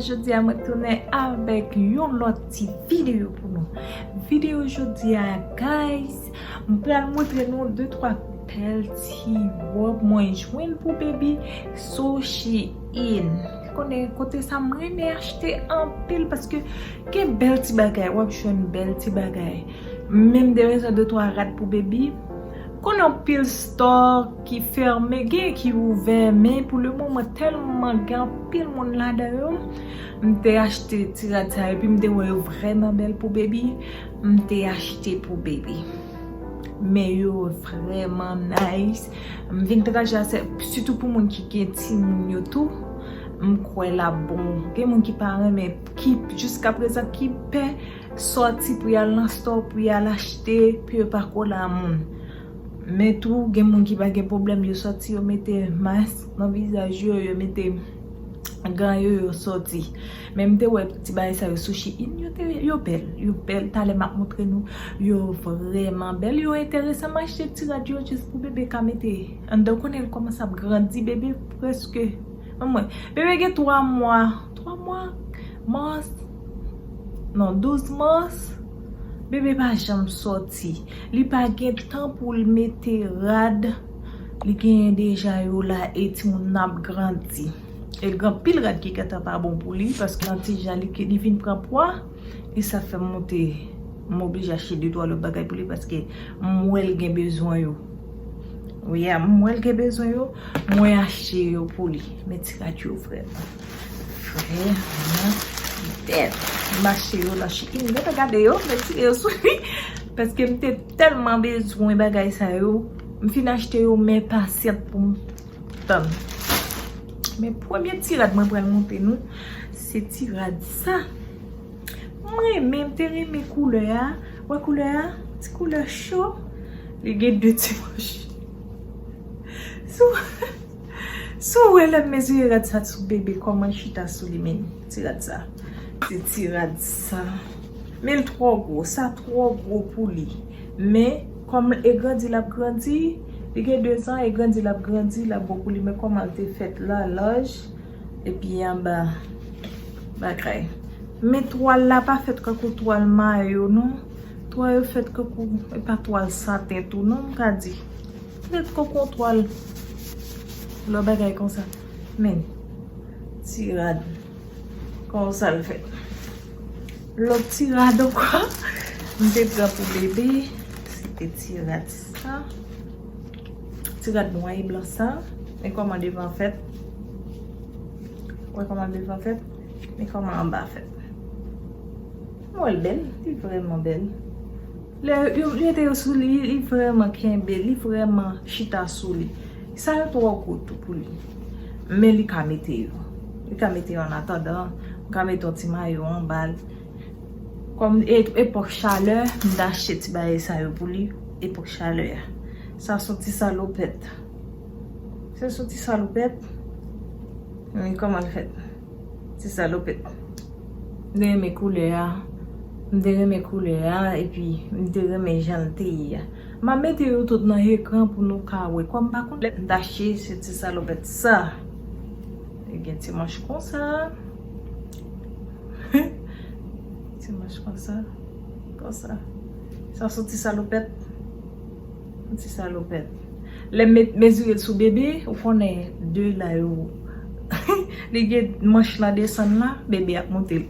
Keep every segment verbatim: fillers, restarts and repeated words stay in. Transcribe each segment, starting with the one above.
Jodi a mwen tounen avèk yon lòt ti videyo pou nou. Videyo jodi a, guys, m pral montre nou de twa bèl ti wòb mwen jwenn pou baby sou Shein. Konnen kote sa m renmen achte anpil paske gen bèl ti bagay, w ap jwenn bèl ti bagay. Men m te bezwen de twa rad pou baby. Konnen anpil store ki fèmen, gen ki ouvè, men pou le moman tèlman gen anpil moun ladan yo, m te achte ti rad sa yo, epi m te wè yo vrèman bèl pou baby, m te achte pou baby. Men yo vrèman nice. M vin pataje a, se sitou pou moun ki gen timoun yo tou. M kwè l ap bon. Gen moun ki pa renmen, ki jiska prezan ki pè sòti pou y al nan store, pou y al achte, pou yo pa kole a moun. Men tou, gen moun ki pa gen pwoblèm, yo sòti, yo mete mask nan vizaj yo, yo mete gan yo, yo sòti. Men m te wè ti bagay sa yo sou Shein, yo te, yo bèl, yo bèl. Talè m ap montre nou, yo vrèman bèl, yo enteresan. M achte ti rad yo jis pou bebe ka mete anndan. Konnen l kòmanse ap grandi, bebe prèske, anmwey, bebe gen twa mwa, twa mwa, mas, non, douz mas, bebe pa janm sòti. Li pa gen tan pou l mete rad, li genyen deja yo la, e timoun nan ap grandi. E l gen anpil rad ki gentan pa bon pou li, paske nan ti jan li, li vin pran pwa, e sa fè m monte, m oblije achte de twa lòt bagay pou li, paske m wè l gen bezwen yo. Wi, m wè l gen bezwen yo, mwen achte yo pou li. Men ti rad yo vrèman, vrèman bèl. M achte yo nan Shein. Mwen te gade yo, m retire yo sou li. Paske m te tèlman bezwen bagay sa yo. M fin achte yo, men pasyant pou m tann. Men premye ti rad mwen pral montre nou, se ti rad sa. Mwen renmen, m te renmen koulè a. Wè koulè a? Ti koulè cho. Li gen de ti manch. Si w, si w wè lè m mezire rad sa sou bebe, kòman l chita sou li, men ti rad sa. Se ti rad sa. Men l twò gwo. Sa twò gwo pou li. Men, kòm e grandi l ap grandi, li gen dezan, e grandi l ap grandi, l ap bon pou li. Men kòman l te fèt la, laj, epi anba bagay. Men twal la pa fèt kankou twal mayo, non. Twal yo fèt kankou, e pa twal saten tou, non, m ka di. Fèt kankou twal, lòt bagay konsa. Men, ti rad. Konsa l fèt. Lòt ti rad ankò, m te pran pou bebe. Se te ti rad sa. Ti rad nwa e blan sa. Men kòman devan fèt. Wè kòman devan fèt. Men kòman anba fèt. M wè l bèl. Li vrèman bèl. Lè yo mete yo sou li, li vrèman kenbe, li vrèman chita sou li. Sa yo twò gwo tou pou li. Men li ka mete yo. Li ka mete yo an atandan, li ka mete yon ti mayo anba l. Kòm e-, epòk chalè, m t achte ti bagay sa yo pou li, epòk chalè a. Sa se yon ti salopèt. Se yon ti salopèt. Men kòman l fèt? Ti salopèt. M te renmen koulè a. M te renmen koulè a, epi m te renmen jan l te ye a. M ap mete yo tout nan ekran pou nou ka wè. Kòm m pa konn lè m t achte, se ti salopèt sa. Li gen ti manch konsa. Ti manch konsa. Konsa. Sa se ti salopèt. Ti salopèt. Lè m met, mezire l sou bebe, ou konnen de la yo. Li gen manch lan desann la, bebe ap monte l.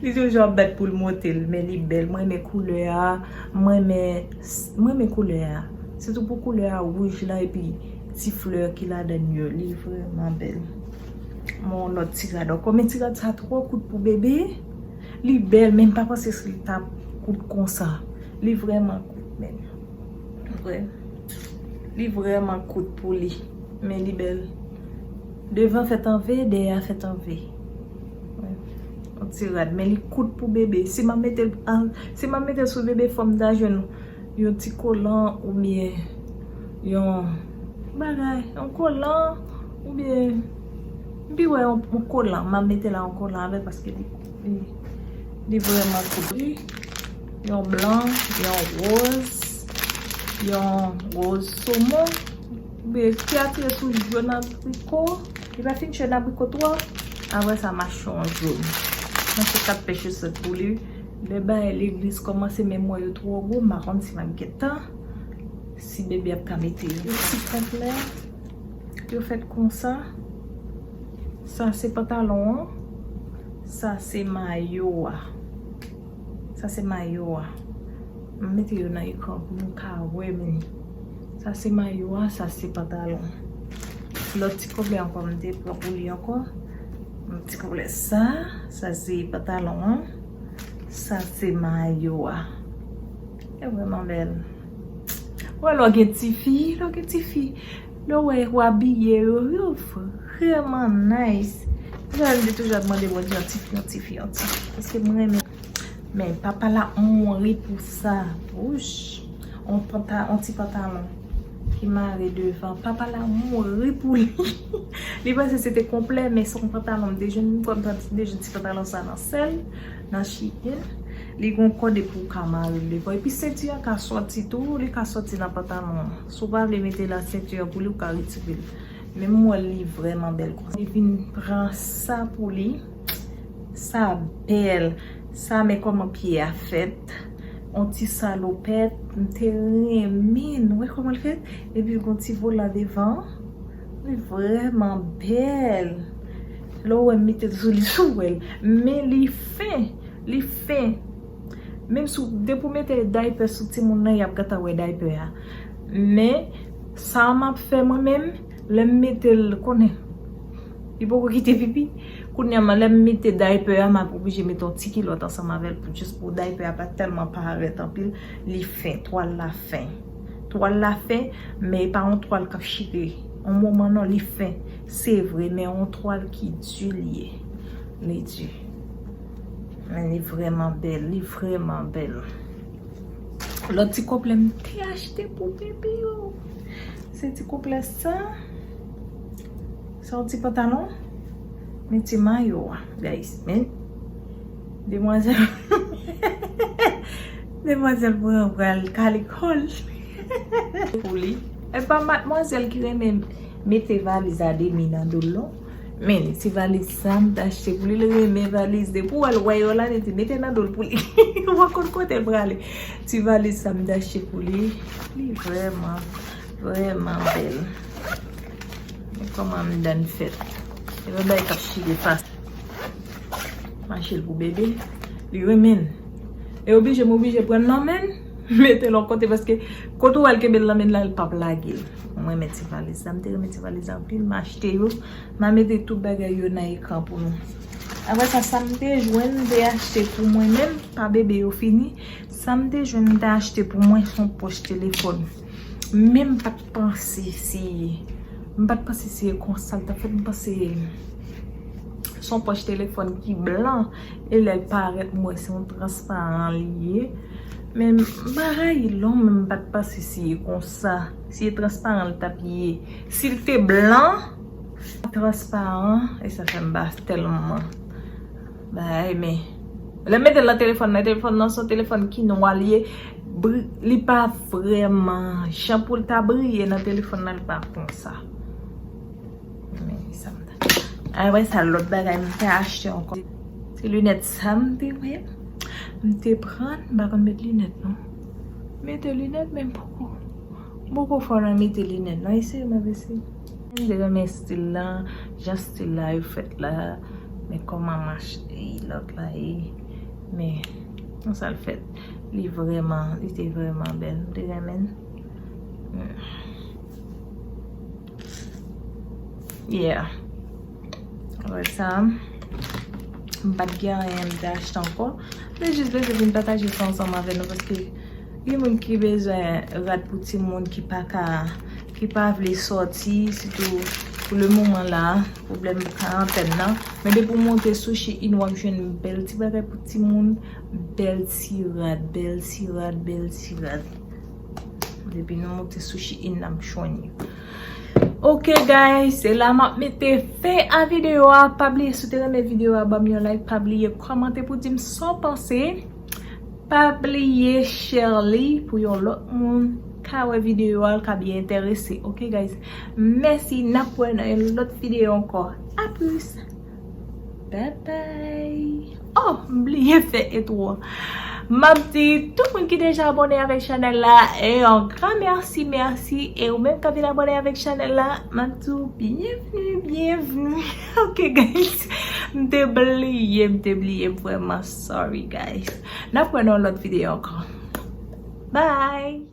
Li toujou ap bat pou l monte l, men li bèl. Mwen renmen koulè a, mwen renmen, mwen renmen koulè a. Sitou pou koulè a wouj la epi ti flè ki ladan l yo. Li vrèman bèl. Mwen yon lòt ti rad ankò. Men ti rad sa twò kout pou bebe. Li bèl, men m pa panse si li t ap kout konsa. Li vrèman kout, men. Vre. Li vrèman kout pou li. Men li bèl. Devan fèt an V, dèyè a fèt an V. Wè. Yon ti rad, men li kout pou bebe. Si m ap mete l an, si m ap mete l sou bebe, fò m ta jwenn yon ti kolan oubyen yon bagay, yon kolan oubyen m pi wè yon, yon kolan. M ap mete la yon kolan avè l paske li, li, li vrèman kout. Yon blan, yon woz, yon woz somon, oubyen ki atire sou jòn abriko. Li pa fin jòn abriko twò. Apre sa, machon joun. Mwen se kat pè chosèt pou li. Lè bagay legliz kòmanse, men mwen yo twò gwo, m pa konn si m ap gentan, si bebe ap ka mete yo. Ti pant la, yo fèt konsa. Sa se pantalon an. Sa se mayo a. Sa se mayo a. M mete yo nan ekran pou nou ka wè men. Sa se mayo a, sa se pantalon. Lòt ti koblè ankò, m te pran pou li ankò. Yon ti koblè sa, sa se pantalon an. Sa se mayo a. E vrèman bèl. Wè, lè w gen tifi, lè w gen tifi, lè w wè yo abiye yo, yo vrèman nice. Jan m te toujou ap mande Bondye yon tifi, yon tifi, yon tifi. Paske mwen renmen. Men papa la mouri pou sa. Wouch. On panta, on ti pantalon ki mare devan. Papa la mouri pou li. Li panse se te konplè, men se yon pantalon. M te jwenn, m kwè m te jwenn ti pantalon sa nan Sèl, nan Shein. Li gon kòd epi w ka mare l devan. Epi senti an ka sòti tou, li ka sòti nan pantalon an. Si w pa vle mete la senti an pou li, w ka retire l. Men m wè li vrèman bèl konsa. Li vin pran sa pou li. Sa bèl. Sa, men kòman pye a fèt. On ti salopèt. M te renmen. Wè kòman l fèt? Epi l gon ti volan devan. Li vrèman bèl. Lè w wè m mete l sou li, sou wè l. Men li fen. Li fen. Menm si w, depi w mete daypè sou timoun nan, y ap gentan wè daypè a. Men, sa m ap fè mwen menm, lè m mete l, konnen, li poko kite pipi. Kounye a, lè m mete daypè a, m ap oblije mete yon ti kilòt ansanm avè l pou, jis pou daypè a pa tèlman parèt anpil. Li fen, twal la fen. Twal la fen, men e pa yon twal k ap chire. Yon moman non, li fen. Se vre, men yon twal ki di li ye. Li di. Men li vrèman bèl, li vrèman bèl. Lòt ti koblè m te achte pou bebe yo. Se ti koblè sa. Se yon ti pantalon. Men ti mayo a, guys. Men demwazèl. Demwazèl pran pral kalikòl. Pou li. E pa madmwazèl ki renmen mete valiz a demi nan do l non. Men, ti valiz sa m t achte pou li, li renmen valiz. Depi w wè l, wè yo la, li di, mete nan do l pou li. Ou pa konn kote l prale. Ti valiz sa m t achte pou li, li vrèman, vrèman bèl. Men kòman m dan fèt. E yon bagay k ap chire fas. M achte l pou bebe. Li renmen l. E oblije, m oblije pran l nan men l, mete l yon kote, paske kote w al kenbe l nan men l la, l p ap lage l. Mwen renmen ti valiz la, m te renmen ti valiz la anpil, m achte yo, m a mete tout bagay yo nan ekran pou nou. Apre sa, sa m te jwenn, m te achte pou mwen menm, pa bebe yo fini. Sa m te jwenn, m te achte pou mwen, se yon pòch telefòn. Men m pa t panse se, m pa t panse se konsa l t ap fèt, m panse se yon pòch telefòn ki blan, e lè l parèt, m wè se yon transparan li ye. Men m pa rayi l non, men m pa t panse se konsa. Si e transparan l t ap ye. Si l te blan, transparan, e sa fè m pa tèlman bagay, men lè m mete l nan telefòn nan, telefòn nan se yon telefòn ki nwa li ye, bri-, li pa vrèman, jan pou l ta briye nan telefòn nan, li pa konsa. Men sa m ta. Apre sa, lòt bagay m te achte ankò. Se linèt sa m te wè. M te pran, m pa konn met linèt non. Mete linèt, men m poko, m poko fò nan mete linèt non. Eseye, m ap eseye. M te renmen stil la, jan stil la yo fèt la. Men kòman mach-, e, lòt la ye. Men, konsa l fèt. Li vrèman, li te vrèman bèl. M te renmen l. Yeah. Apre sa, m pa t gen anyen m te achte ankò. M te jis bezwen vin pataje sa ansanm avè nou, paske gen moun ki bezwen rad pou timoun ki pa ka, ki pa vle sòti, sitou pou le moman la, pwoblèm karantèn nan. Men depi w monte sou Shein, w ap jwenn bèl ti bagay pou timoun, bèl ti rad, bèl ti rad, bèl ti rad. Depi nou monte sou Shein, n ap jwenn yo. Ok, guys, se la m ap mete fen a videyo a. Pa bliye, si w te renmen videyo a, ban m yon like. Pa bliye kòmante pou di m sa w panse. Pa bliye share li pou yon lòt moun ka wè videyo a, l ka byen enterese. Ok, guys, mèsi. N ap wè nan yon lòt videyo ankò. A plis. Bye bye. Oh, m bliye fè entwo. M ap di tout moun ki deja abòne avèk chanèl la, e yon gran mèsi, mèsi. E ou menm k ap vin abòne avèk chanèl la, m ap di w byenvni, byenvni. Ok guys, m te bliye, m te bliye, m vrèman sorry guys. N ap wè nan yon lòt videyo ankò. Bye.